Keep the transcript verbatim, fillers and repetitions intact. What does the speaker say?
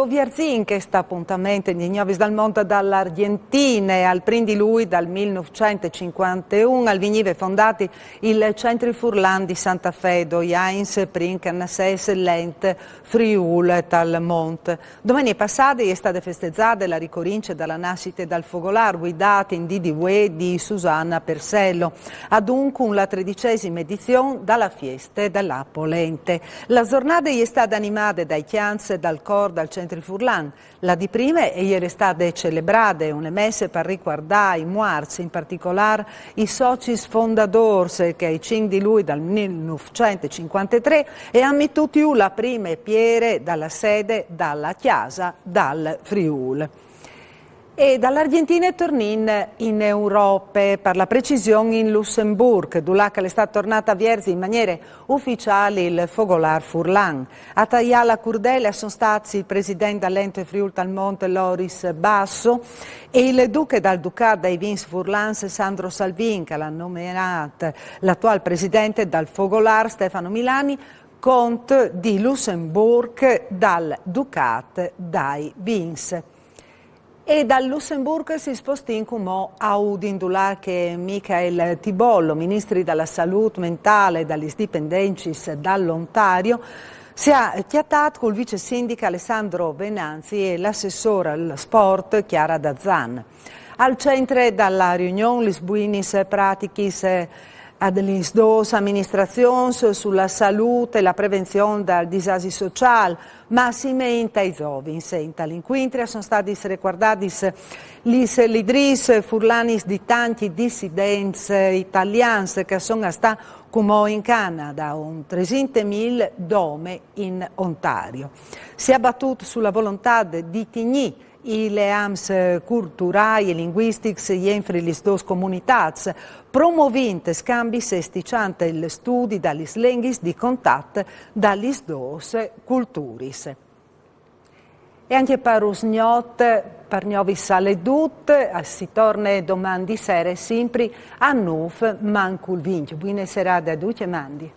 Vierzìn chest apuntament di Gnovis dal Mont da la Argjentine. Al prin di Lui dal mil nûfcent e cincuanteun al vignive fondât il Centri Furlan di Santa Fe, doi agns prin che al nassès l'Ent Friûl tal Mont. Domenie passade e je stade festezade la ricorince da la nassite dal fogolâr, vuidât in dì di vuê di Susanna Persello, adun cun la tredicesime edizion da la fieste da la polente. La zornade e je stade animade dai cjants dal cor dal Centri Furlan. La dì prime e jere stade celebrade une messe par ricuardâ i muarts, in particolâr i socis fondadôrs che ai cinc di Lui dal mil nûfcent e cincuantetrê e àn mitût jù la prime piere da la sede da la Cjase dal Friûl. E da la Argjentine tornìn in Europe, par la precision in Lussemburc, dulà che al è stât tornât a vierzi in maniere uficiâl il fogolâr furlan. A taiâ la curdele a son stâts il president dal Ent Friûl tal Mont Loris Basso e il duche dal Ducât dai Vins Furlans Sandro Salvin, che al à nomenât l'atuâl president dal fogolâr Stefano Milani, cont di Lussemburc dal Ducât dai Vins. E dal Lussemburc si spostìn cumò a Udin, dulà che Michael Tibollo, ministri da la salût mentâl e da lis dipendencis dal Ontario, si à cjatât cul vicesindic Alessandro Venanzi e l'assessôr al sport Chiara Dazzan. Al centre da la riunion lis buinis pratichis a lis dôs aministrazions su la salût e la prevenzion dal disasi sociâl, massime intai zovins. Intal incuintri a son stadis recuardadis lis lidrîs furlanis di tancj dissidents italians che a son a stâ cumò in Canada, un tresinte mil dome in Ontario. Si à batût su la volontât di tignî i leams culturâi e linguistics jenfri lis dôs comunitâts, promovint scambis e stiçant il studi da lis lenghis di contat da lis dôs culturis. E ancje par usgnot, par Gnovis al è dut, si torne doman di sere simpri a nûf mancul vincj. Buine serade a ducj e mandi.